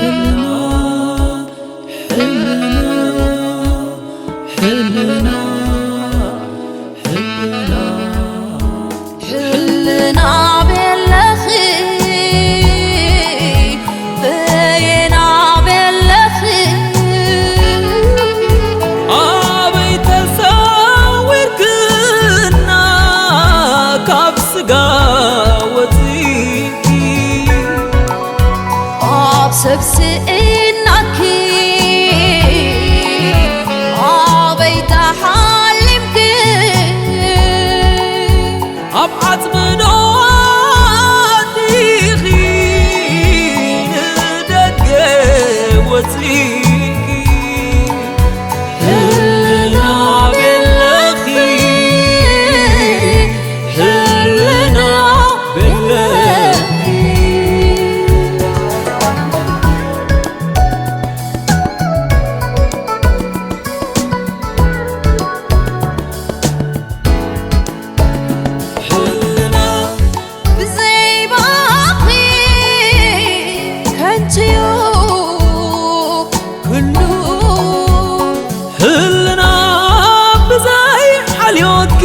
ሕልና፣ ሕልና፣ ሕልና፣ ሕልና ቤለኺ፣ በየና ቤለኺ፣ ኣበይ ተሰዊርክና ካብ ስጋ ወፂእኪ፣ ኣብ ሰብ ስኢናኪ ኣበይ ተሓሊምኪ፣ ኣብ ዓጽሚ ዶ ኣቲኺ ንደገ ወጺእኪ፣ ህልና ቤለኺ፣ ህልና ቤለኺ። ህልና ብዘይ ባኺ ከንቱ'ዩ ኩሉ። ህልና ብዘይ ሓልዮትኪ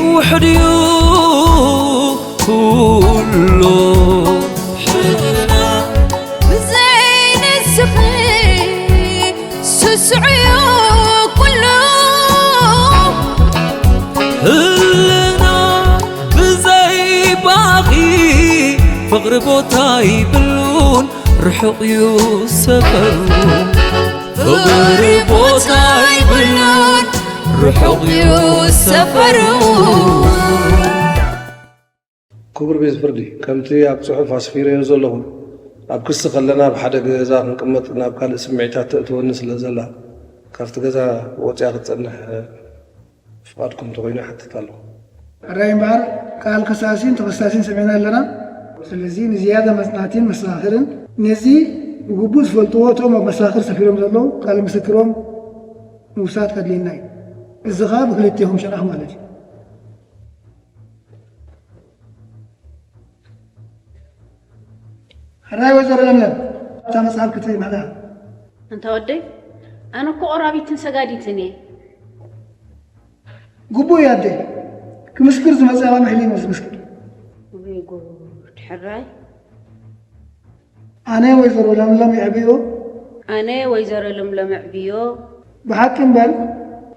ውሑድ'ዩ ኩሉ። ህልና ብዘይ ንስኺ ስሱዕ'ዩ ኩሉ። ህልና ብዘይ ባኺ ፍቕሪ ቦታ ይብሉን ርሑቕ እዩ ሰፈሩ። ፍቕሪ ቦታ ይብሉን ርሑቕ እዩ ሰፈሩ። ክቡር ቤት ፍርዲ፣ ከምቲ ኣብ ጽሑፍ ኣስፊረዮ ዘለኹ፣ ኣብ ክሲ ከለና ኣብ ሓደ ገዛ ክንቅመጥ ናብ ካልእ ስምዒታት ተእትወኒ ስለ ዘላ፣ ካብቲ ገዛ ወጺኣ ክትጸንሕ ፍቓድኩም እንተኾይኑ ይሓትት ኣለኹ። ሕራይ እምበኣር፣ ቃል ከሳሲን ተኸሳሲን ሰሚዕና ኣለና። ስለዚ ንዝያዳ መጽናዕትን መሰኻኽርን፣ ነዚ ብግቡእ ዝፈልጥዎ እቶም ኣብ መሰኻኽር ሰፊሮም ዘለዉ ቃል ምስክሮም ምውሳድ ከድልየና እዩ። እዚ ኸኣ ብክልቴኹም ሸነኽ ማለት እዩ። ሕራይ ወይዘሮ ለምለም፣ እታ መጽሓፍ ክትርኢ ምሕላ። እንተ ወደይ፣ ኣነ እኮ ቆራቢትን ሰጋዲትን እየ። ግቡእ እዩ ኣደይ። ክምስክር ዝመጸ ኣባ ምሕሊ እዩ ዝምስክር። ወይ ጉድ፣ ሕራይ። ኣነ ወይዘሮ ለምለም የዕብዮ። ኣነ ወይዘሮ ለምለም የዕብዮ። ብሓቂ እምበር።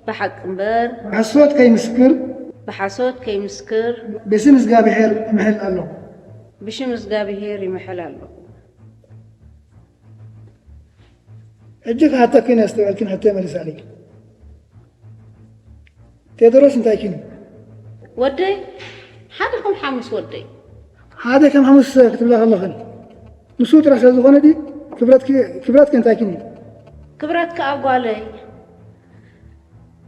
ብሓቂ እምበር። ብሓሶት ከይምስክር። ብሓሶት ከይምስክር። ብስም እዝጋብሔር እምሕል ኣለኹ። ብሽም እዝጋብሔር ይምሕል ኣለኹ። ሕጂ ክሓተክን እየ፣ ኣስተውዕልክን ሕቶ መልሳለይ። ቴድሮስ እንታይ ኪኑ? ወደይ፣ ሓደ ከም ሓሙስ ወደይ። ሓደ ከም ሓሙስ ክትብላ ከለኽን፣ ንሱ ጥራሕ ስለ ዝኾነ ድዩ? ክብረትኪ፣ ክብረትኪ እንታይ ኪኑ? ክብረትኪ ኣብ ጓለይ።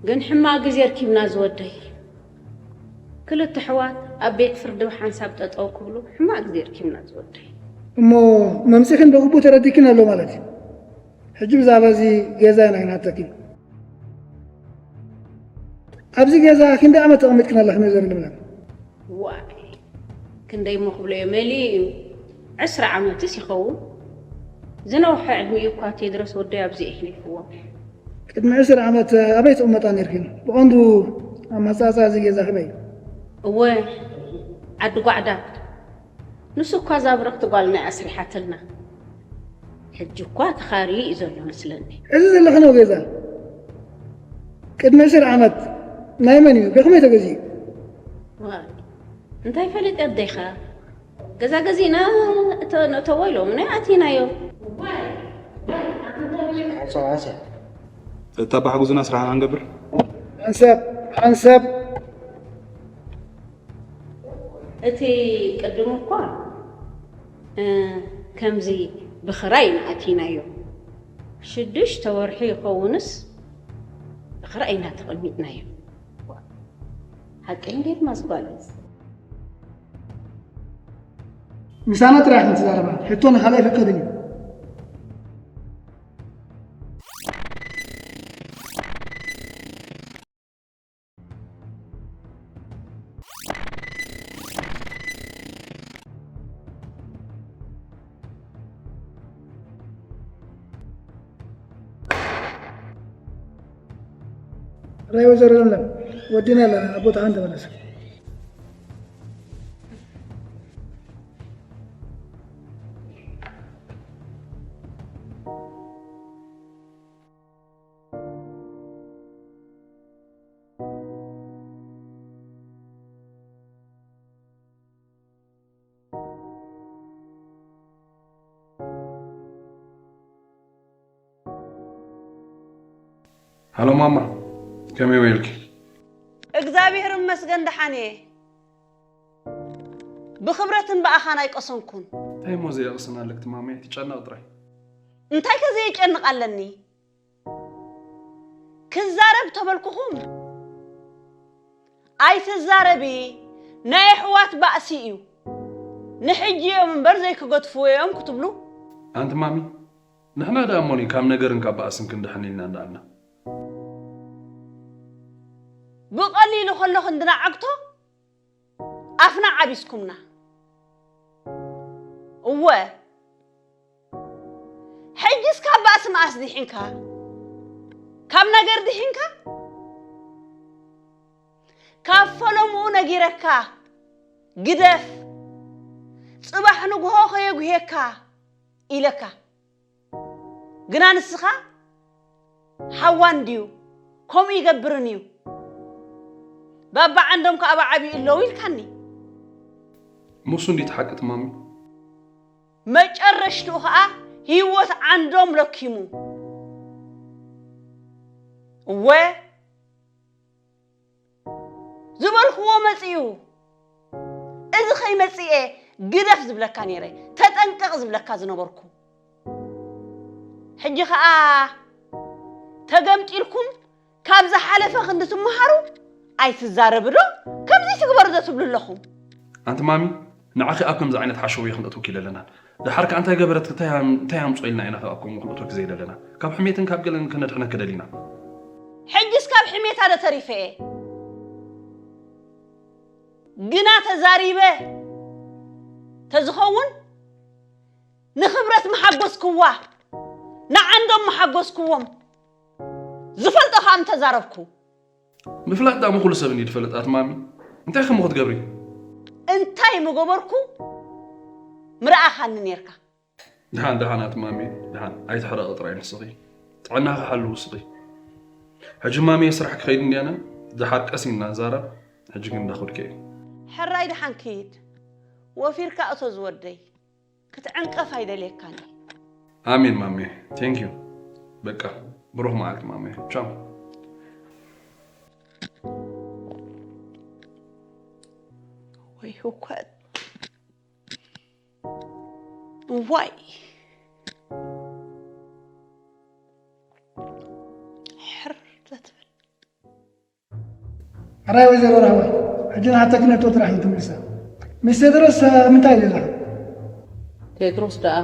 ግን ሕማቕ ግዜ ርኪብና ዝወደይ። ክልተ ኣሕዋት ኣብ ቤት ፍርዲ ብሓንሳብ ጠጠው ክብሉ ሕማቕ ግዜ ርኪብና ዝወደይ። እሞ መምጺኽን ብግቡእ ተረዲእክን ኣሎ ማለት እዩ። ሕጂ ብዛዕባ እዚ ገዛ ኢና ክንሓተኪ። ኣብዚ ገዛ ክንደይ ዓመት ተቐሚጥክን ኣለኽን ወይዘሮ ለምለም? ዋይ፣ ክንደይ እሞ ክብሎ እየ፣ መሊኡ እዩ። ዕስራ ዓመትስ ይኸውን። ዝነውሐ ዕድሚኡ እኳ ቴድሮስ ወደይ ኣብዚ ኣሕሊፍዎ። ቅድሚ ዕስራ ዓመት ኣበይ ትቕመጣ ነይርክን? ብቐንዱ ኣመጻጽኣ እዚ ገዛ ከመይ እዩ? እወ፣ ዓዲ ጓዕዳ። ንሱ እኳ እዛ ብርኽቲ ጓልና እያ ኣስሪሓትልና። ሕጂ እኳ ተኻርዩ እዩ ዘሎ መስለኒ። እዚ ዘለኽንዮ ገዛ ቅድሚ ዕስራ ዓመት ናይ መን እዩ? ብኸመይ ተገዚኡ? ዋይ፣ እንታይ ፈሊጠ ኣደይኻ? ገዛ ገዚእና እተ-፣ ነእተዎ ኢሎምና ኣቲናዮ። ሓንሳብ፣ ሓንሳብ። እታ ኣባ ሓጉዝና ስራሕና ንገብር። ሓንሳብ፣ ሓንሳብ። እቲ ቅድም እኳ፣ እ፣ ከምዚ ብኽራይ ኢና ኣቲናዮ። ሽዱሽተ ወርሒ ይኸውንስ ብኽራይ ኢና ተቐሚጥናዮ። ሓቀይ እንዴት ማስባለስ? ምሳና ጥራሕ ኢኽን ትዛረባ፣ ሕቶ ንኻልእ ኣይፍቀድን እዩ። ናይ ወይዘሮ ለምለም ወዲና ኣለና፣ ናብ ቦታኻ ተመለስ። ሃሎ ማማ፣ ከመይ ውዒልኪ? እግዚኣብሔር ይመስገን ደሓን እየ። ብኽብረትን ብኣኻን ኣይቀሰንኩን። እንታይ እሞ ዘየቕስን ኣለክቲ ማመይ፣ ትጨነቕ ጥራይ። እንታይ ከ ዘየጨንቕ ኣለኒ? ክዛረብ ተበልኩኹም ኣይትዛረቢ፣ ናይ ኣሕዋት ባእሲ እዩ። ንሕጂ እዮም እምበር ዘይክገድፍዎ እዮም ክትብሉ። ኣንቲ ማሚ፣ ንሕና ደኣ እሞኒ ካብ ነገርን ካብ ባእስን ክንድሕን ኢልና እንዳኣልና። ብቐሊሉ ከሎ ክንድና ዓግቶ ኣፍና ዓቢስኩምና። እወ፣ ሕጅስ ካብ ባእሲ መኣስ ድሒንካ? ካብ ነገር ድሒንካ? ካብ ፈለምኡ ነጊረካ፣ ግደፍ፣ ጽባሕ ንግሆ ከየጉህየካ ኢለካ። ግና ንስኻ ሓዋ እንድዩ፣ ከምኡ ይገብርን እዩ። ባባ ዓንዶም ከኣ ብዓቢኡ ኣለዉ ኢልካኒ። ሙሱ እንዲት ሓቂ ትማሚ። መጨረሽትኡ ኸኣ ህይወት ዓንዶም ለኪሙ። እወ፣ ዝበልክዎ መጺኡ። እዚ ከይመጽኤ ግደፍ ዝብለካ ነይረ፣ ተጠንቀቕ ዝብለካ ዝነበርኩ። ሕጂ ኸኣ ተገምጢልኩም ካብ ዝሓለፈ ክንዲ ትመሃሩ ኣይትዛረቢ ዶ? ከምዚ ትግበሩ ዶ ትብሉ ኣለኹም? ኣንቲ ማሚ፣ ንዓኺ ኣብ ከምዚ ዓይነት ሓሸውየ ክንእትወኪ ለለናን። ደሓር ከኣ እንታይ ገበረት፣ እንታይ ኣም-፣ እንታይ ኣምጾ ኢልና ኢና ከኣ ከምኡ ክንእትወኪ ዘይደለና? ካብ ሕሜትን ካብ ገለን ከነድሕነኪ ደሊና። ሕጅስ ካብ ሕሜታ ዶ ተሪፈ እየ? ግና ተዛሪበ ተዝኸውን ንኽብረት ምሓጎስክዋ፣ ንዓንዶም ምሓጎስክዎም፣ ዝፈልጦ ከኣ ምተዛረብኩ። ምፍላጥ ደኣ እሞ ኩሉ ሰብ እንድዩ ዝፈልጥ ኣቲ ማሚ። እንታይ ከ እሞ ክትገብሪ? እንታይ ምገበርኩ ምረኣኻኒ ኔርካ። ደሓን፣ ደሓን ኣቲ ማሚ፣ ደሓን። ኣይትሕረቒ ጥራይ ንስኺ። ጥዕናኺ ሓልዊ ውስኺ። ሕጂ ማሚ ስራሕ ክኸይድ እንድየ ኣነ። ደሓር ቀስ ኢልና ንዛረብ። ሕጂ ግን እንዳኸድኩ እየ። ሕራይ ደሓን ክይድ። ወፊርካ እቶ ዝወደይ። ክትዕንቀፍ ኣይደልየካን እየ። ኣሜን ማሜ፣ thank you። በቃ ብሩኽ መዓልቲ ማሜ፣ ቻው። ወይ ህውከት፣ እዋይ። ሕር ዘትብል። ሕራይ ወይዘሮ ራህዋ፣ ሕጂ ንሓተኪ ነቶ ጥራሕ እዩ ትምልሳ። ምስ ቴድሮስ ኣብ ምንታይ ኢለ ኣለኻ? ቴድሮስ ደኣ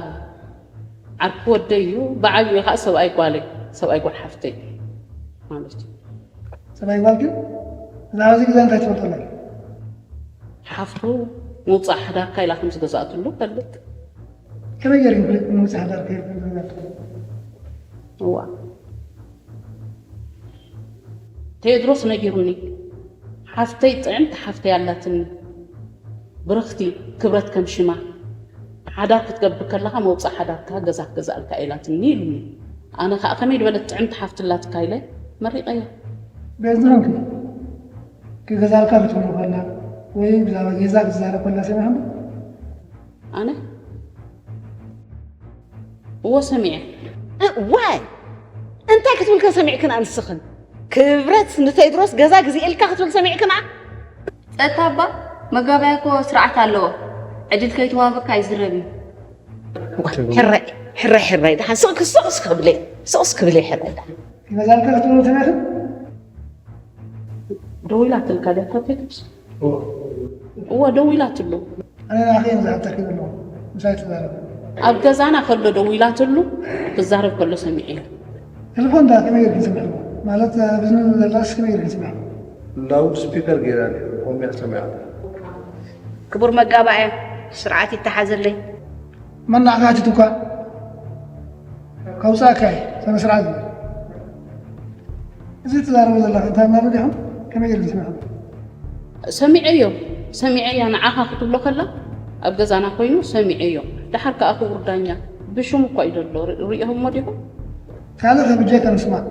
ዓርኪ ወደይ እዩ፣ ብዓቢኡ ኸኣ ሰብኣይ ጓለይ፣ ሰብኣይ ጓል ሓፍተይ ማለት እዩ። ሰብኣይ ጓልኪ? ብዛዕባ እዚ ገዛ እንታይ ትፈልጦ ኣለኪ? ሓፍቱ ምውጻእ ሓዳርካ ኢላ ከም ዝገዛእትሉ እፈልጥ። ከመይ ገይርኪ ፍሊጥኪ ምውጻእ ሓዳርኪ ኢልኪ ዝገዛእትሉ? እዋ። ቴድሮስ ነጊሩኒ። ሓፍተይ ጥዕምቲ ሓፍተይ ኣላትኒ። ብርኽቲ፣ ክብረት ከም ሽማ። ሓዳር ክትገብር ከለኻ መውጻእ ሓዳርካ ገዛ ክገዛእልካ ኢላትኒ ኢሉኒ። ኣነ ኸኣ ከመይ ዝበለት ጥዕምቲ ሓፍቲ ኣላትካ ኢለ መሪቐያ። ቤት ዝኾንኪ ክገዛእልካ ክትብሎ ከላ ወይ ብዛዕባ ገዛ ክትዛረብ ከላ ሰሚዕኺ ዶ? ኣነ? እዎ ሰሚዐ። እ፣ ዋይ! እንታይ ክትብል ከ ሰሚዕክን ኣንስኽን? ክብረት ንቴድሮስ ገዛ ግዝኤልካ ክትብል ሰሚዕክን ኣ? ጸጥታ እባ፣ መጋባእያ እኮ ስርዓት ኣለዎ። ዕድል ከይተዋህበካ ኣይዝረብን። ዋይ፣ ሕራይ፣ ሕራይ፣ ሕራይ፣ ደሓን ስቕ፣ ስቕ እስኪ ብለይ፣ ስቕ እስኪ ብለይ፣ ሕራይ፣ ደሓን። ገዛልካ ክትብሎ ሰሚዕክን? ደዊላትልካ ድያ እታ ቴድሮስ? እዎ። እዎ፣ ደዊላትሉ። ኣነ ንዓኺ እየ ዝሓተኪ ዘለኹ። ምሳይ ትዛረብ። ኣብ ገዛና ከሎ ደዊላትሉ ክዛረብ ከሎ ሰሚዐዮ። ቴሌፎን ዳ ከመይ ጌርክን ሰሚዕዎ? ማለት፣ ኣብ እዝኒ ዘላስ ከመይ ጌርክን ሰሚዕዎ? ላውድ ስፒከር ጌራ ነይሩ፣ ቆሚያ ሰሚዓታ። ክቡር መጋባእያ፣ ስርዓት ይተሓዘለይ። መን ንዓኻ ሓቲቱካ? ከውጻእካ እየ፣ ስነ ስርዓት ግበር። እዚ ትዛረቡ ዘለኻ እንታይ ማለት ዲኹም? ከመይ ገይሩ ዝስምዐካ? ሰሚዐዮ፣ ሰሚዐያ ንዓኻ ክትብሎ ከላ ኣብ ገዛና ኮይኑ ሰሚዐዮ። ደሓር ከኣ ክቡር ዳኛ ብሽሙ እኳ እዩ ዘሎ። ር- ርእኹሞ ዲኹም? ካልእ ከብጀካ ምስማዕ።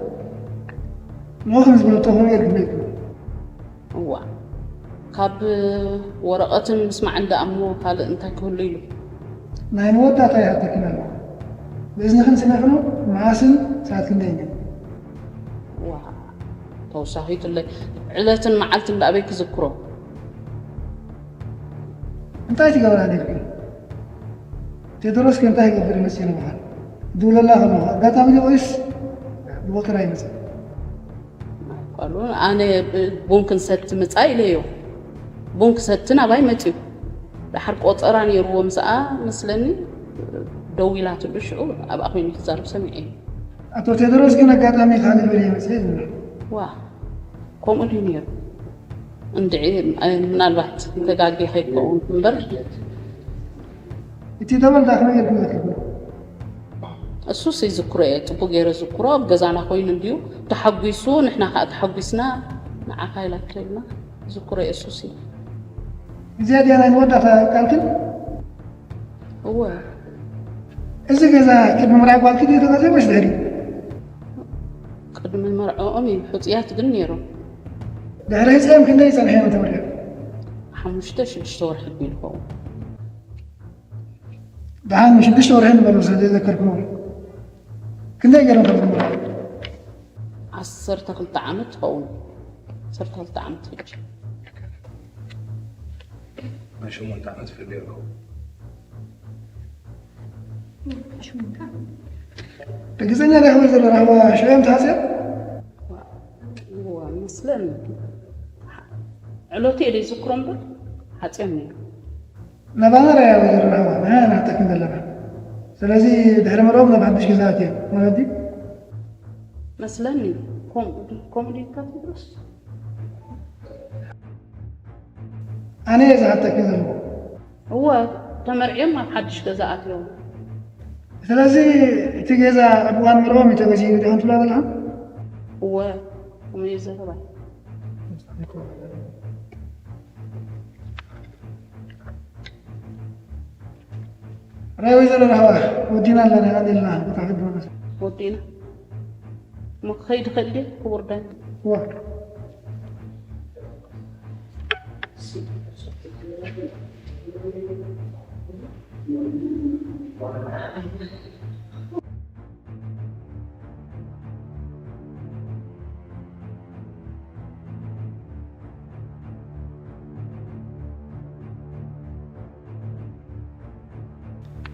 ንኡ ከም ዝበለቶ ከመይ ገይርኩም ርእይኩም? እዋ ካብ ወረቐትን ምስማዕን ደኣ እሞ ካልእ እንታይ ክህሉ ኢሉ? ናይ መወዳእታ ይሃተክን ኣለኹ። ብእዝንኽን ስሚዕኽኖ መዓስን ሰዓት ክንደይን እዩ? ዋ ተወሳኺትለይ ዕለትን መዓልትን ደኣበይ ክዝክሮ? እንታይ ትገብራ ነርኪ? ቴድሮስ ከ እንታይ ይገብር ይመጽእ ይልምሃል? ድውለላ ከለኹ ኣጋጣሚ ድዩ ወይስ ብቁጥር ኣይመጽእ? ቃሉ ኣነ ቡን ክንሰቲ ምጻ ኢለዮ። ቡን ክሰቲ ናባይ መጽዩ። ደሓር ቆጸራ ነይርዎ ምስኣ መስለኒ ደዊላትሉ ሽዑ ኣብኣ ኮይኑ ክዛረብ ሰሚዐ። ኣቶ ቴድሮስ ግን ኣጋጣሚ ካልእ በለ ይመጽእ ይብል። ዋ ከምኡ ድዩ ነይሩ? እንድዒ ምናልባት ተጋጊ ከይከውን እምበር እቲ ደበል ዳክመ ጌርኩም ዘክርኩም? እሱስ ይዝክሮ እየ፣ ጽቡቅ ገይረ ዝክሮ። ኣብ ገዛና ኮይኑ እንድዩ ተሓጒሱ፣ ንሕና ከዓ ተሓጒስና ንዓኻ ኢላቶ ኢልና ዝክሮ እየ። እሱስ እዩ። እዚኣ ድያ ናይ መወዳእታ ቃልክን? እወ። እዚ ገዛ ቅድሚ ምርዓይ ጓልኪ ድዩ ተገዚኡ ወይስ ድሕሪ? ቅድሚ መርዕኦም እዩ፣ ሕጹያት ግን ነይሮም። ድሕሪ ህፅኦም ክንደይ ፀኒሖም እዮም ተመርዕዮም? ሓሙሽተ ሽዱሽተ ወርሒ ኣቢሉ ይኸውን። ደሓን ሽዱሽተ ወርሒ ንበሉ ስለ ዘይዘከርክዎ። ክንደይ ገይሮም ከም ዝመርዑ? ዓሰርተ ክልተ ዓመት ትኸውን። ዓሰርተ ክልተ ዓመት ሕጂ። ናይ ሸሞንተ ዓመት ፍርዲ ኣለዎ። ርግፀኛ ዲኻ ወይዘሮ ራህዋ ሽዑ እዮም ተሓፅዮም? እዋ መስለኒ። ዕለቱ እየ ዘይዝክሮ እምበር ሓፅዮም ነይሩ። ናባና ራያ ወይዘሮ ራህዋ ንሕና ኢና ንሕተክን ዘለና። ስለዚ ድሕሪ መርኦም ናብ ሓድሽ ገዛ ኣትዮም ማለት ድዩ? መስለኒ። ከምኡ ድዩ? ከምኡ ድዩ ኢልካ ቴድሮስ? ኣነ እየ ዝሓተኪ ዘለኹ። እወ ተመርዕዮም ኣብ ሓድሽ ገዛ ኣትዮም። ስለዚ እቲ ገዛ ኣብ እዋን መርኦም እዩ ተገዚኡ ዲኹም ትብላ ዘለኹም? እወ ከምኡ እዩ ዘረባይ። ራይ ወይዘሮ ራህዋ ወዲና ኣለና ኣንዴልና ቦታ ክድመስ ወዲና እሞ ክኸይድ ይኽእል ድየ ክቡር ዳኛ? ዋ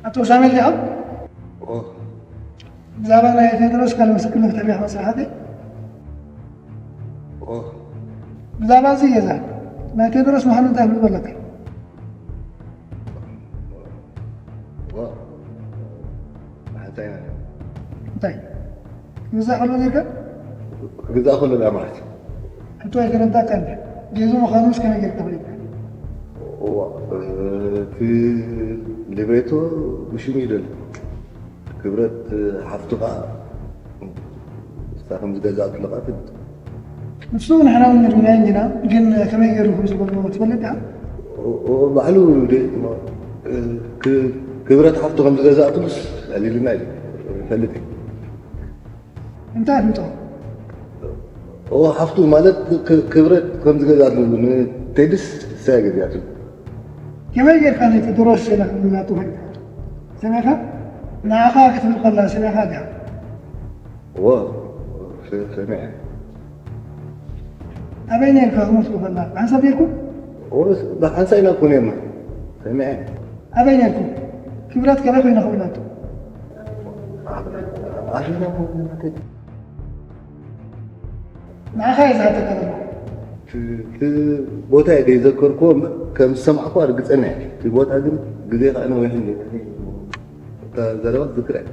ኣቶ ሳሙኤል ዲኻ? ኦ ብዛዕባ ናይ ቴድሮስ ካልእ ምስክርነት ተቢኻ መፅናሕቲ ኦ ብዛዕባ እዚ ገዛ ናይ ቴድሮስ ምዃኑ እንታይ ፍልጦ ኣለካ? ኦ ሓንሳይ ኢና እንታይ ክግዛእ ከሎ ጌርካ? ክግዛእ ከሎ ዳ ማለት ሕቶ ኣይተረዳእካን። ጌዙ ምዃኑስ ከመይ ጌርካ ፈሊጥካ? እዋ፣ እቲ ሊብሬቶ ብሽሙ ይደሊ ክብረት ሓፍቱ ከዓ እሳ ከም ዝገዛእትሉ ከዓ ትፈልጥ ንሱ ንሕና እውን ንርምናዮ እንዲና፣ ግን ከመይ ገይሩ ከም ዝገዝኦ ትፈልጥ ዲኻ? ኦ- ኦ- ባዕሉ ደ- ክ- ክብረት ሓፍቱ ከም ዝገዛእትሉስ ኣሊልና እዩ ይፈልጥ እዩ እንታይ ኣፍልጦ? ኦ ሓፍቱ ማለት ክ- ክብረት ከም ዝገዛእትሉ ንቴድስ እሳ ገዚኣትሉ ከመይ ጌርካ ነቲ ድሮ ሴላ ከም ዝገዛእቶ ፈሊጥካ? ሰሚዕካ? ንዓኻ ክትብል ከላ ሰሚዕካ ዲኻ? እዎ ስ- ሰሚዐ ኣበይ ነርካ ክመስሉ ከላ ብሓንሳብ ነርኩም? እዎ ብሓንሳብ ኢና እኮ ነርና ሰሚዐ ኣበይ ነርኩም? ክብረት ከበይ ኮይና ክብላቱ? ኣሪና ንዓኻ እየ ዝሓተካ ዘለኹ። እቲ ቦታ እየ ዘይዘከርክዎ እምበር ከም ዝሰማዕኩ ርግፀና እየ እቲ ቦታ ግን ግዜ ከዓ ነዊሕ እየ እታ ዘረባ ዝዝክራ እየ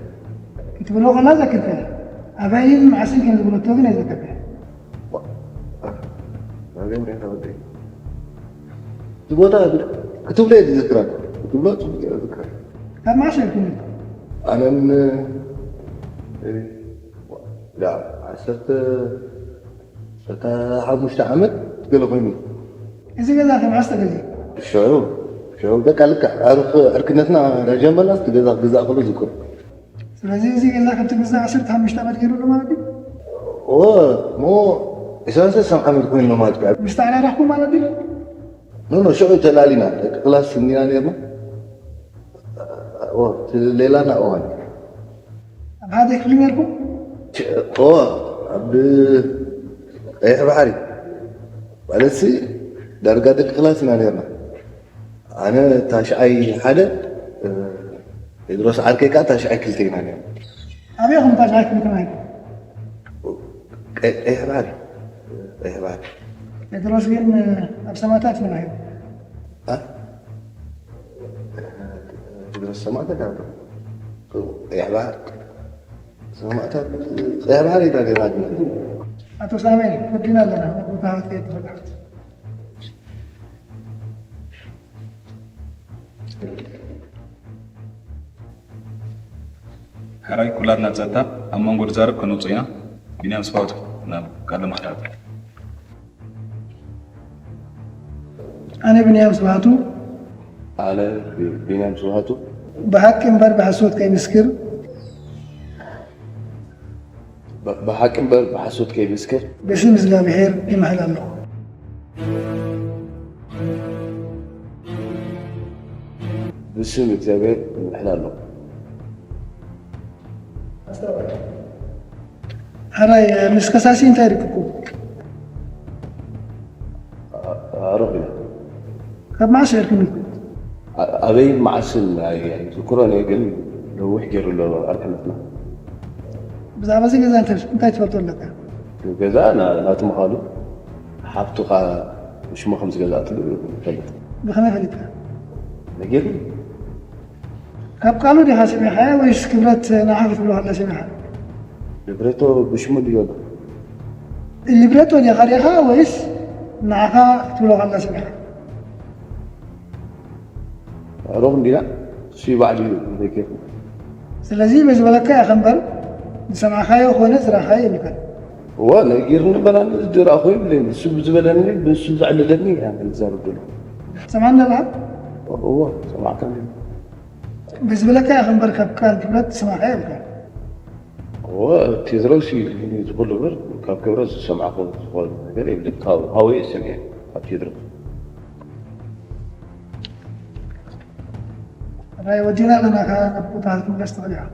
ክትብሎ ከላ ዘክርከ ኣበይን መዓስን ከም ዝብለቶ ግን ኣይዘከርከ ናበይ ሪኢኻ ወደይ እቲ ቦታ ክትብሎ እየ ዝዝክራ ክትብሎ ፅቡቅ እየ ዝዝክራ ካብ መዓስ ኢልኩም ኣነን ዳ ዓሰርተ እታ ሓሙሽተ ዓመት ገለ ኮይኑ። እዚ ገዛ ከ መዓስ ተገዚኡ? ሽዑ ሽዑ በቃ ልክዕ ዓርክ ዕርክነትና እንዳጀመርና እቲ ገዛ ክግዛእ ከሎ ዝክር። ስለዚ እዚ ገዛ ከም ትግዛእ ዓሰርተ ሓሙሽተ ዓመት ገይሩ ኣሎ ማለት እዩ። ኦ ሞ ዕስራን ሰለስተን ዓመት ኮይኑ ማለት እዩ። ምስ ተዓራረኽኩም ማለት እዩ። ኖ ኖ ሽዑ ተላሊና ደቂ ክላስ እንዲና ነርና። ኦ ሌላና እዋን ኣብ ሓደ ክፍሊ ነርኩም? ኦ ኣብ ቀይሕ ባሕሪ ማለት ሲ ዳርጋ ደቂ ክላስ ኢና ነርና። ኣነ ታሽዓይ ሓደ ቴድሮስ ዓርከይ ከዓ ታሽዓይ ክልተ ኢና ነርና። ኣበይ ኢኹም ታሽዓይ ክፍሊ ተማሂርኩም? ቀይሕ ባሕሪ ቀይሕ ባሕሪ ቴድሮስ ግን ኣብ ሰማታት ተማሂሩ። እ? ቴድሮስ ሰማእታት ኣሎ። ቀይሕ ባሕሪ ሰማእታት ቀይሕ ባሕሪ ኢና ነርና። ኣቶ ሳሙኤል ወዲና ኣለና። ነቦታሃት ከየተፈታሕት ሕራይ ኩላትና ጸጥታ ኣብ መንጎ ዝዛረብ ከነውጽኦ ኢና። ቢንያም ስፋውት ናብ ቃለ መሕታት። ኣነ ብንያም ስብሃቱ ኣነ ቢንያም ስብሃቱ ብሓቂ እምበር ብሓሶት ከይምስክር ብሓቂ እምበር ብሓሶት ከይምስክር ብስም እግዚኣብሔር ይምሕል ኣለኹ። ብስም እግዚኣብሔር ይምሕል ኣለኹ። ሕራይ ምስ ከሳሲ እንታይ ርክብኩም? ኣሮፍ ኢና። ካብ መዓስ ርክብኩም? ኣበይን መዓስን ኣይዝክሮን እየ፣ ግን ነዊሕ ገይሩ ኣሎ ዕርክነትና። ብዛዕባ እዚ ገዛ እንታይ ትፈልጦ ኣለካ? ገዛ ናቱ ምዃኑ ሓፍቱ ከዓ ሽሙ ከም ዝገዛእትሉ ይፈልጥ። ብኸመይ ፈሊጥካ? ነጊሩ ካብ ቃሉ ዲኻ ሰሚዕኻያ ወይስ ክብረት ንዓኻ ክትብሎ ከላ ሰሚዕኻ? ንብረቶ ብሽሙ ድዮ ኣሎ? ንብረቶ ዲኻ ዲኻ ወይስ ንዓኻ ክትብሎ ከላ ሰሚዕኻ? ሮም እንዲና እሱ ባዕሉ እዩ ነጊሩ። ስለዚ በዚ በለካ ኢኻ እምበር ዝሰማዕካዮ ኮነ ዝረኣኻዮ የብልካን። እወ ነጊርኒ በላኒ ዝረኣኹ ይብለኒ እሱ ብዝበለኒ ብእሱ ዘዕልለኒ እያ ዝዛረብ ዘሎ። ሰማዕኒ ኣለኻ? እወ ሰማዕካኒ። ብዝበለካ ኢኻ እምበር ካብ ቃል ክብረት ዝሰማዕካዮ የብልካን። እወ ቴድሮስ እዩ ዝብሉ እምበር ካብ ክብረት ዝሰማዕኩ ዝኾነ ነገር የብለይ። ካብ ሃወይ እየ ሰሚዐ ካብ ቴድሮስ። ሕራይ ወዲና ኣለና ካብ ናብ ቦታኻ ክትምለስ ትኽእል ኢኻ።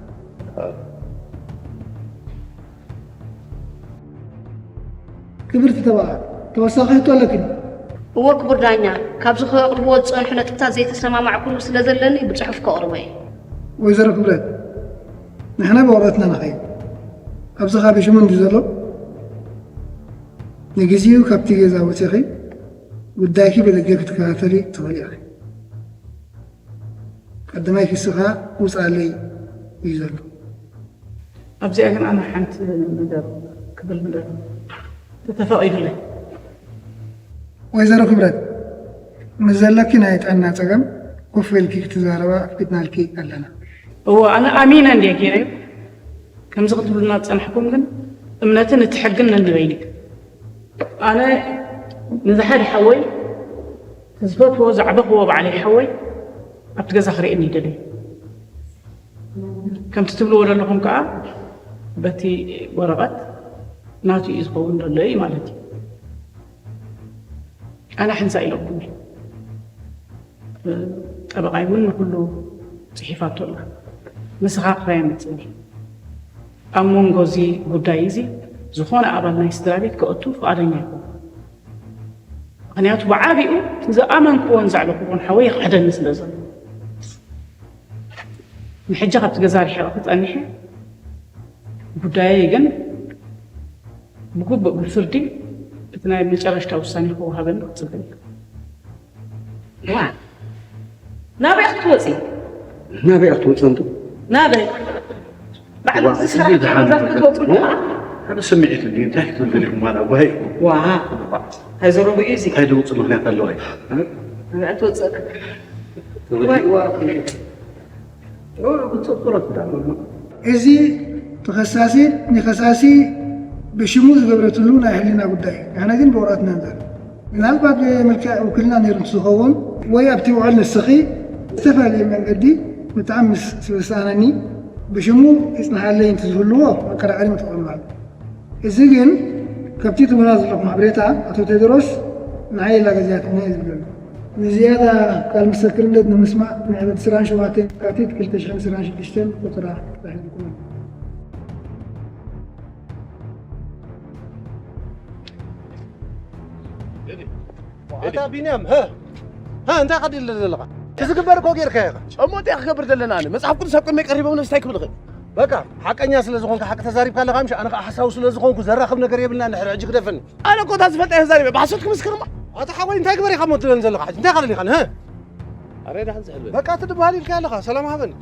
ክብርቲ ተባዕ ተወሳኺ ሕቶ ኣለክን? እወ ክቡር ዳኛ፣ ካብዚ ከቕርብዎ ዝጸንሑ ነጥብታት ዘይተሰማማዕኩሉ ስለ ዘለኒ ብጽሑፍ ከቕርቦ እየ። ወይዘሮ ክብረት ንሕና ብቕርበትና ንኸይድ ኣብዚ ካቢ ሽሙ እንዲ ዘሎ ንግዚኡ ካብቲ ገዛ ወፂኺ ጉዳይኪ ብደገ ክትከታተሊ ትኽእሊ ኢኺ። ቀዳማይ ክስኻ ውፃለይ እዩ ዘሎ። ኣብዚኣ ግን ኣነ ሓንቲ ነገር ክብል ምደሊ ተተፈቒዱለይ። ወይዘሮ ክብረት ምስ ዘለኪ ናይ ጥዕና ፀገም ኮፍ ኢልኪ ክትዛረባ ኣፍቂድናልኪ ኣለና። እወ ኣነ ኣሚነ እንድየ ገይረዮ ከምዚ ክትብሉና ዝፀናሕኩም ግን እምነትን እቲ ሕግን ነንበይኒ ኣነ ንዝሓደ ሓወይ ዝፈትዎ ዘዕበኽዎ ባዕለይ ሓወይ ኣብቲ ገዛ ክርእየኒ ይደልዩ። ከምቲ ትብልዎ ዘለኹም ከዓ በቲ ወረቐት ናቱ እዩ ዝኸውን ዘሎ እዩ ማለት እዩ። ኣነ ሓንሳ ኢለኩም እዩ። ጠበቓይ እውን ንኩሉ ፅሒፋቶ ኣላ። ንስኻ ክራይ መፅእኒ ኣብ መንጎ እዚ ጉዳይ እዚ ዝኾነ ኣባል ናይ ስድራ ቤት ከእቱ ፍቓደኛ ይኹን። ምክንያቱ ብዓቢኡ ዝኣመንክዎን ዘዕበኽዎን ሓወይ ይኽሕደኒ ስለ ዘሎ ንሕጂ ካብቲ ገዛ ርሒቐ ክጸኒሐ ጉዳየይ ግን ብግቡእ ብፍርዲ እቲ ናይ መጨረሽታ ውሳኔ ክወሃበኒ ክጽበ ዋ ናበይ ክትወፂ ናበይ ክትወፅእ እንቱ ናበይ ባዕሉ ዝስራሕ ክትወፅኡ ሓደ ስምዒት እንዲ እንታይ ክትብል ደሊኹም ማለት ኣጓሂ ዋ ሃይዘሮ ብኡ እዚ እንታይ ድውፅእ ምክንያት ኣለዋ እዩ ናበይ ትወፅእ ተበዲእዋ ብፅፅረት እዚ ተኸሳሲ ንኸሳሲ ብሽሙ ዝገበረትሉ ናይ ሕልና ጉዳይ እዩ። ንሕና ግን ብቑርኣትና ንዛረብ። ምናልባት ብመልክዕ ውክልና ነይሩ እንትዝኸውን ወይ ኣብቲ ውዕል ንስኺ ዝተፈላለየ መንገዲ ብጣዕሚ ምስ ስለ ዝሰኣነኒ ብሽሙ ይጽንሓለይ እንትዝህልዎ መከራኸሪ ምትቕምማል። እዚ ግን ካብቲ ትብላ ዘለኹም ሓበሬታ ኣቶ ቴድሮስ ንዓይ የላገዝያትኒ እዩ ዝብለሉ። ንዝያዳ ቃል ምስክርነት ንምስማዕ ንዕለት ዕስራን ሸውዓተን የካቲት ክልተ ሽሕን ዕስራን ሽዱሽተን ቆጸራ ተታሒዝኩም ኣሎ። ኣታ ቢንያም፣ ሀ? ሀ፣ እንታይ ቀዲል ዘለኻ? እቲ ዝግበር እኮ ጌርካ ኢኻ። እሞ እንታይ ክገብር ዘለና ኣነ? መጽሓፍ ቅዱስ ኣብ ቅድመይ ቀሪቦም ነብስታይ ክብል እኽእል። በቃ፣ ሓቀኛ ስለ ዝኾንካ ሓቂ ተዛሪብካ ኣለኻ፣ ምሽ ኣነ ከዓ ሓሳዊ ስለ ዝኾንኩ ዘራኽብ ነገር የብልና፣ ንድሕሪ ሕጂ ግደፈኒ። ኣነ እኮ እታ ዝፈልጣ እየ ተዛሪበ፣ ብሓሶት ክምስክር እማ። ኣታ ሓወይ፣ እንታይ ግበር ኢኻ እሞ ትብለኒ ዘለኻ? ሕጂ እንታይ ካልል ኢኻ? ሀ? ኣረ፣ ደሓን ዝሕል በል። በቃ፣ እቲ ድበሃል ኢልካ ኣለኻ፣ ሰላም ሃበኒ።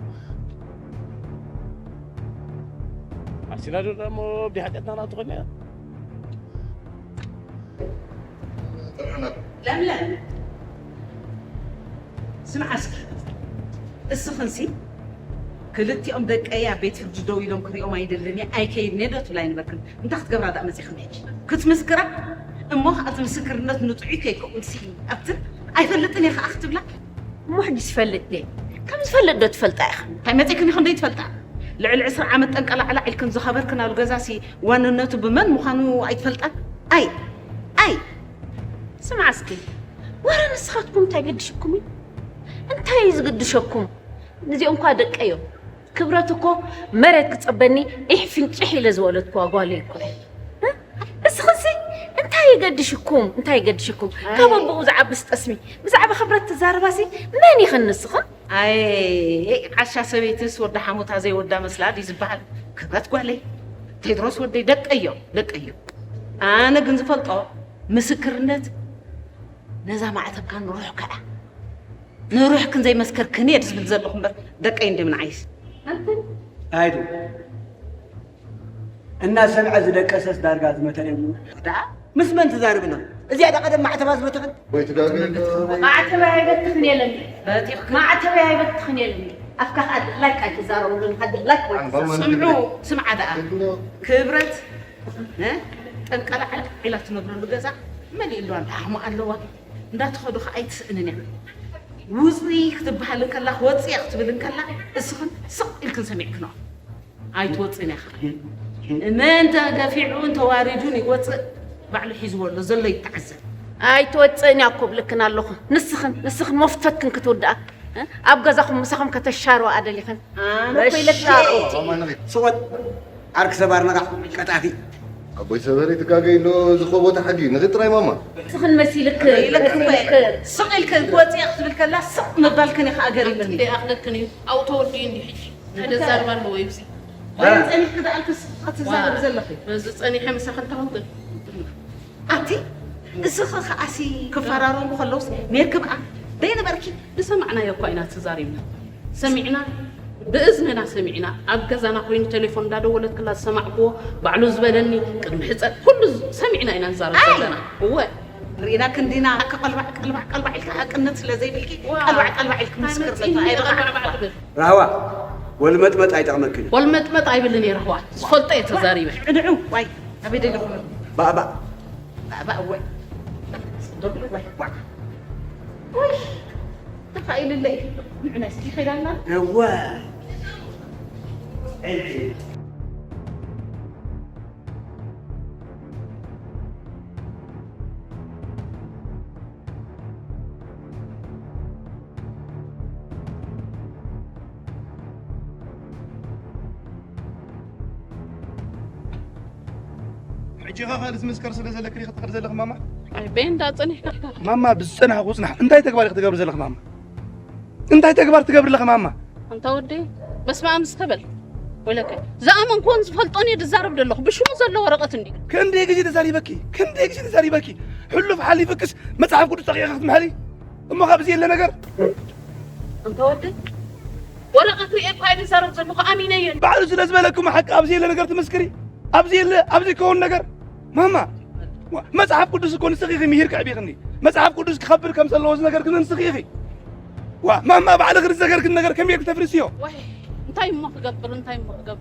ኣርሲና ዶ ደሞ ብሓጢኣትና ናቱ ኮይና? ለምለም፣ ስምዓ እስኪ፣ እስኽንሲ ክልቲኦም ደቀይ ኣብ ቤት ፍርዲ ደው ኢሎም ክሪኦም ኣይደልን እየ፣ ኣይከይድን እየ ዶ ትብላ ኣይነበርክን? እንታይ ክትገብራ ደኣ መጺኽን ሕጂ? ክትምስክራ? እሞ እቲ ምስክርነት ንጥዑይ ከይከውንሲ ኣብትን ኣይፈልጥን እየ ከኣ ክትብላ? እሞ ሕጂ ትፈልጥ ድየ? ከም ዝፈልጥ ዶ ትፈልጣ ኢኻ? እንታይ መጺኽን ኢኽን ደይትፈልጣ? ልዕሊ ዕስራ ዓመት ጠንቀላዕላዕ ኢልክን ዝኸበርክናሉ ገዛሲ ዋንነቱ ብመን ምዃኑ ኣይትፈልጣን? ኣይ! ኣይ! ስምዓ እስኪ፣ ወረ ንስኻትኩም እንታይ ገድሽኩም እዩ? እንታይ እዩ ዝግድሸኩም? እዚኦም እኳ ደቀይ እዮም። ክብረት እኮ መሬት ክጸበኒ ኢሕ ፍንጭሕ ኢለ ዝወለድኩዋ ጓለይ እኮ እያ። እ? እስኽንሲ እንታይ ይገድሽኩም? እንታይ ይገድሽኩም? ኣይ። ካብ ኣቦኡ ዝዓብስ ጠስሚ ብዛዕባ ክብረት ትዛረባሲ መን ኢኽን ንስኽን? ኣይ፣ ዓሻ ሰበይትስ ወዳ ሓሞታ ዘይወዳ መስላ ድዩ ዝበሃል? ክብረት ጓለይ፣ ቴድሮስ ወደይ፣ ደቀይ እዮም፣ ደቀይ እዮም። ኣነ ግን ዝፈልጦ ምስክርነት ነዛ ማዕተብካ ንሩሕካ እያ። ንሩሕክን ዘይመስከርክን እየ ዝብል ዘለኹ እምበር ደቀይ እንድም ንዓይስ። ኣይዱ። እናሰምዐ ዝደቀሰስ ዳርጋ ዝመተ እዩ። ደኣ ምስ መን ትዛረብና? እዚኣ ደኣ ቀደም ማዕተባ ዝበተኸት? ወይ ትጋገ። ማዕተበይ ኣይበትኽን የለን። በቲኽካ። ማዕተበይ ኣይበትኽን የለን። ኣፍካ ከኣ ድላይካ ኣይትዛረበሉን፣ ከኣ ድላይካ ኣይትዛረበሉ። ስምዑ፣ ስምዓ ደኣ። ክብረት፣ እ? ጠንቀላዕላዕ ኢላ ትነብረሉ ገዛ መሊእ ኣለዋ፣ ደሓሞ ኣለዋ። እንዳትኸዱ ከኣ ኣይትስእንን እያ። ውፅኢ ክትበሃል እንከላ፣ ክወፅእ እያ ክትብል እንከላ፣ እስኽን ስቕ ኢልክን ሰሚዕክንኦ። ኣይትወፅእን ኢኻ። መን ተገፊዑን ተዋሪዱን ይወፅእ፣ ባዕሉ ሒዝዎ ኣሎ ዘሎ ይተዓዘብ። ኣይትወፅእን እያ እኮ ብልክን ኣለኹ። ንስኽን፣ ንስኽን መፍቶትክን ክትውድኣ፣ እ? ኣብ ገዛኹም ምሳኹም ከተሻርዋ ኣደሊኽን። ኣነ እኮ ኢለካ። መሻርወቲ። ስቆጥ፣ ዓርኪ ሰብ ኣርነቓ፣ ቀጣፊ። ኣቦይ ሰበሪ ትጋገይ ኣሎ፣ እዚ እኮ ቦታ ሓጊ፣ ንኺድ ጥራይ ማማ። ንስኽን መሲልክ፣ ኢለክን መሲልክ። ስቕ ኢልክን ክወፅእ ክትብል ከላ፣ ስቕ ምባልክን እዩ ከኣ ገሪሙኒ። ኣንቲ ደይ ኣኽለክን እዩ፣ ኣብኡ ተወዲኡ እንዲ ሕጂ። እንታይ ዘዛርብ ኣለዎ እዩ እዚ? ወይ ጸኒሕኪ ደኣ ኣልክስ ክትዛረብ ዘለኺ? በዚ ጸኒሐ ምሳኺ እንተኾንኩ። ኣቲ፣ እስኺ ከኣሲ ክፈራረሙ ከለውስ ኔርኪ ብኣ ደይነበርኪ? ዝሰማዕናዮ እኳ ኢና ተዛሪብና። ሰሚዕና፣ ብእዝንና ሰሚዕና። ኣብ ገዛና ኮይኑ ቴሌፎን እንዳደወለት ክላ ዝሰማዕክዎ፣ ባዕሉ ዝበለኒ፣ ቅድሚ ሕጸ-፣ ኩሉ ዝ-፣ ሰሚዕና ኢና ንዛረብ ኣይ! ዘለና። እወ። ርኢና ክንዲና፣ ቀልባዕ፣ ቀልባዕ፣ ቀልባዕ ኢልካ ሓቅነት ስለ ዘይብልኪ፣ ዋ። ቀልባዕ፣ ቀልባዕ ኢልኪ እንታይ ምስክር መጺኒ ዘካ ኣይበቓ። ቀልባዕ ባዕ ትብል? ራህዋ፣ ወልመጥመጥ ኣይጠቕመክን እዩ። ወልመጥመጥ ኣይብልን እየ ራህዋ። ዝፈልጦ እየ ተዛሪበ። ንዑ፣ ዋይ፣ ኣበይ ደለኹም? ባእባእ። ባእባእ፣ ዋይ። ዋይ፣ ዋይ። ዋይ፣ ተኻኢልለይ። ንዑ፣ ናይ እስኪ ኸይዳልና። እወ። ሕጂ ኸ ካልእ ዝምስከር ስለ ዘለክን ኢኺ ትኸዲ ዘለኺ ማማ? ኣይ፣ በይ እንዳ ጸኒሕካ ኢኻ። ማማ፣ ብዝጸናሕኩ ጽናሕ። እንታይ ተግባር ኢኺ ትገብሪ ዘለኺ ማማ? እንታይ ተግባር ትገብሪ ኣለኺ ማማ? ኣንታ ወደይ፣ በስመ ኣብ እስከ በል። ወለከ፣ ዝኣመንኩዎን ዝፈልጦን እየ ዝዛረብ ዘለኹ። ብሽሙ ዘሎ ወረቐት እንድዩ። ክንደይ ግዜ ተዛሪበኪ? ክንደይ ግዜ ተዛሪበኪ? ሕሉፍ ሓሊፉክስ መጽሓፍ ቅዱስ ጠቒዕኺ ክትምሕሪ? እሞ ካብ እዚ የለ ነገር? ኣንታ ወደይ፣ ወረቐት ርእየ እኳ እየ ዝዛረብ ዘለኹ፣ ኣሚነ እየ። ባዕሉ ስለ ዝበለኪ እሞ ሓቂ ኣብዚ የለ ነገር ትምስክሪ? ኣብዚ የለ፣ ኣብዚ ክኸውን ነገር? ማማ፣ ዋ፣ መጽሓፍ ቅዱስ እኮ ንስኺ ኢኺ ምሂር ከዕቢኽኒ። መጽሓፍ ቅዱስ ክኸብር ከም ዘለዎ ዝነገርክኒ ንስኺ ኢኺ። ዋ፣ ማማ፣ ባዕልኺ ዝዘገርክኒ ነገር ከመይ ጌርኪ ተፍርስዮ? ዋይ፣ እንታይ እሞ ክገብር፣ እንታይ እሞ ክገብር?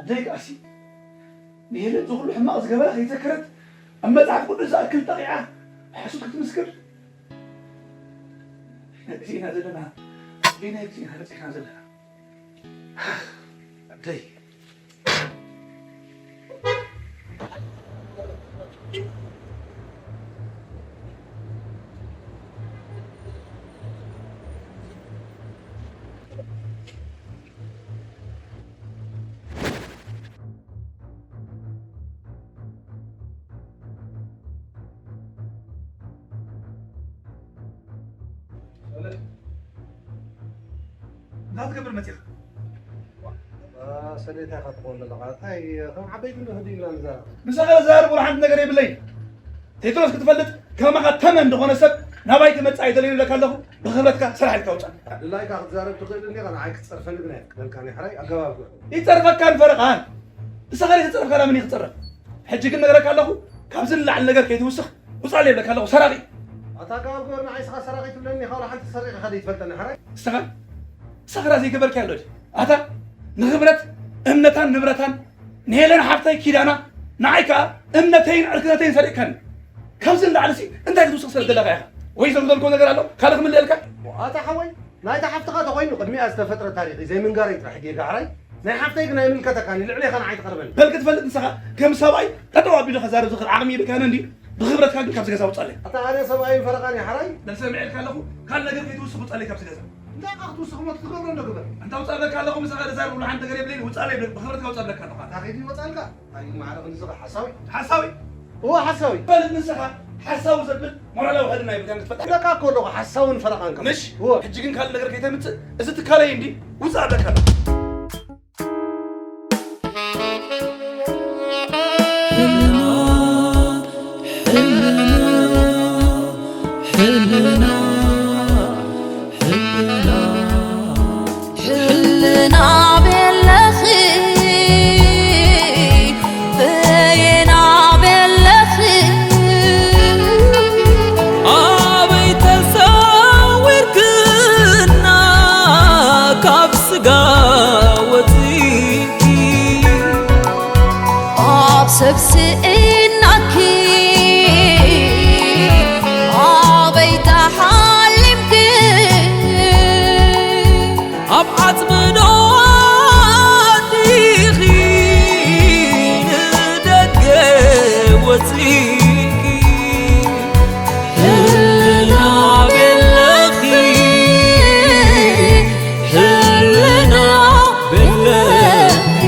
ኣደይ ከኣሲ ንሄለን እዚ ኩሉ ሕማቕ ዝገበራ ከይዘከረት ኣብ መጽሓፍ ቅዱስ ዝኣክል ጠቒዓ ብሓሶት ክትምስክር? በይናይ ግዜ ኢና ዘለና፣ በይናይ ግዜ ኢና በጺሕና ዘለና። ኣደይ። እንታይ ትገብር መፂኻ? ሰሌታ ኢኻ ትኸውን ዘለኻ። እንታይ ከም ዓበይቲ እንዶ ህድእ ኢልና ንዛረብ። ምሳኻ ዝዛረብ ወላ ሓንቲ ነገር የብለይ። ቴድሮስ ክትፈልጥ ከማኻ ተመን ዝኾነ ሰብ ናባይ ክመጽእ ኣይደለይን ኢለካ ኣለኹ። ብኽብረትካ ስራሕ ኢልካ ውጻእ። ድላይካ ክትዛረብ ትኽእል እንዲኻ፣ ንዓይ ክትጸርፈኒ ግን ኣይፍቅደልካን እዩ። ሕራይ ኣገባብ ይጸርፈካን ፈረቓን። ንስኻ ዲኻ ዝጸረፍካ፣ ናብ መን እዩ ክጸረፍ? ሕጂ ግን ነግረካ ኣለኹ፣ ካብዚ ንላዕሊ ነገር ከይትውስኽ ውጻእ ኢለካ ኣለኹ። ሰራቒ። ኣታ ካብ ጎር ንዓይ ስኻ ሰራቒ ትብለኒ፣ ኢኻ ዋላ ሓንቲ ሰሪቕኻ ዘይትፈልጠኒ ሓራይ? ንስኻ፣ ንስኻ ራ ዘይገበርካዮ ኣሎ ድዩ? ኣታ ንኽብረት እምነታን ንብረታን ንሄለን ሓፍተይ ኪዳና፣ ንዓይ ከኣ እምነተይን ዕርክነተይን ሰሪቕካኒ። ካብዚ ንላዕሊ ሲ እንታይ ክትውስኽ ስለ ዘለኻ ኢኻ? ወይ ዘምዘልኮ ነገር ኣሎ? ካልእ ክምልአልካ? ኣታ ሓወይ፣ ናይታ ሓፍትኻ ተኾይኑ ቅድሚኣ ዝተፈጥረ ታሪኽ እዩ ዘይምንጋረይ ጥራሕ ጌጋ ሓራይ። ናይ ሓፍተይ ግን ኣይምልከተካን እዩ፣ ልዕሌኻ ንዓይ ትቐርበኒ። በል ክትፈልጥ ንስኻ ከም ሰብኣይ ጠጠው ኣቢሉ ከዛርብ ዝኽእል ዓቕሚ የብልካን እንድዩ። ብኽብረትካ ግን ካብዚ ገዛ ውጻለይ። ኣታ ኣነ ሰብኣይን ፈረቓን እየ ሓራይ። በል ሰሚዐልካ ኣለኹ፣ ካልእ ነገር ከይትውስኽ ውጻለይ ካብዚ ገዛ። እንታይ ኢኻ ክትውስኽ እሞ ትገብሮ እንዶ ግበር። ኣንታ ውጻእ ብለካ ኣለኹ፣ ምሳኻ ዝዛረብ ሓንቲ ነገር የብለይን፣ ውጻለይ ብለካ፣ ብኽብረትካ ውጻእ ብለካ ኣለኹ። እንታይ ከይዱ ይወጻልካ? ኣይ ማዕረ ክንዲ ስኻ ሓሳዊ። ሓሳዊ? እወ ሓሳዊ። በል ንስኻ ሓሳዊ ዘብል ሞራላዊ ሃድና የብልካን ክትፈልጥ። ደቃ እኮ ኣለኹ ሓሳውን ፈረቓን ከም። ምሽ? እወ። ሕጂ ግን ካልእ ነገር ከይተምጽእ፣ እዚ ትካለይ እንዲ ውጻእ ብለካ ኣለኹ። ሕልና ቤለኺ በየና ቤለኺ ኣበይ ተሰዊርክና ካብ ስጋ ወፂ ኣብ ሰብ ስኢናኪ ኣበይ ተሓሊምኪ ኣብ ዓጽሚ ዶ ኣቲኺ ንደገ ወጺእኪ ህልና ቤለኺ ህልና ቤለኺ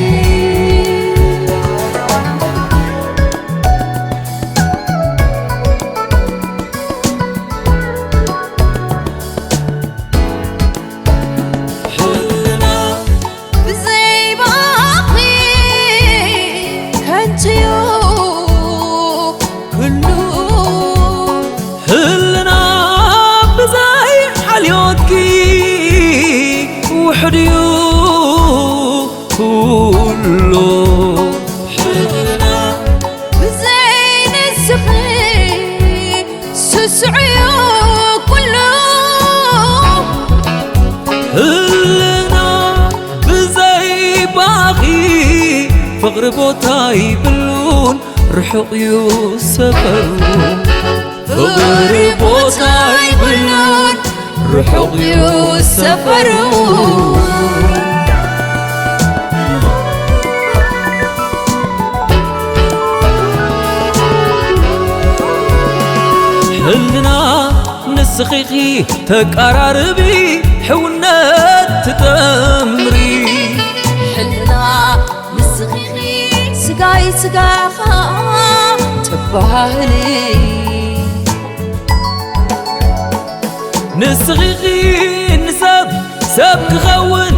ህልና ብዘይ ባኺ ከንቱ'ዩ ኩሉ ህልና ብዘይ ሓልዮትኪ ውሕድ'ዩ ኩሉ ህልና ብዘይ ንስኺ ስስዑ'ዩ ኩሉ ህልና ብዘይ ባኺ ፍቕሪ ቦታ ይብሉን ርሑቕ እዩ ሰፈሩ ፍቕሪ ቦታ ይብሉን ርሑቕ እዩ ሰፈሩ ሕልና ንስኺኺ ተቃራርቢ ሕውነት ትጠምሪ ሕልና ንስኺኺ ስጋይ ስጋኻ ትባህሊ ንስኺኺ ንሰብ ሰብ ክኸውን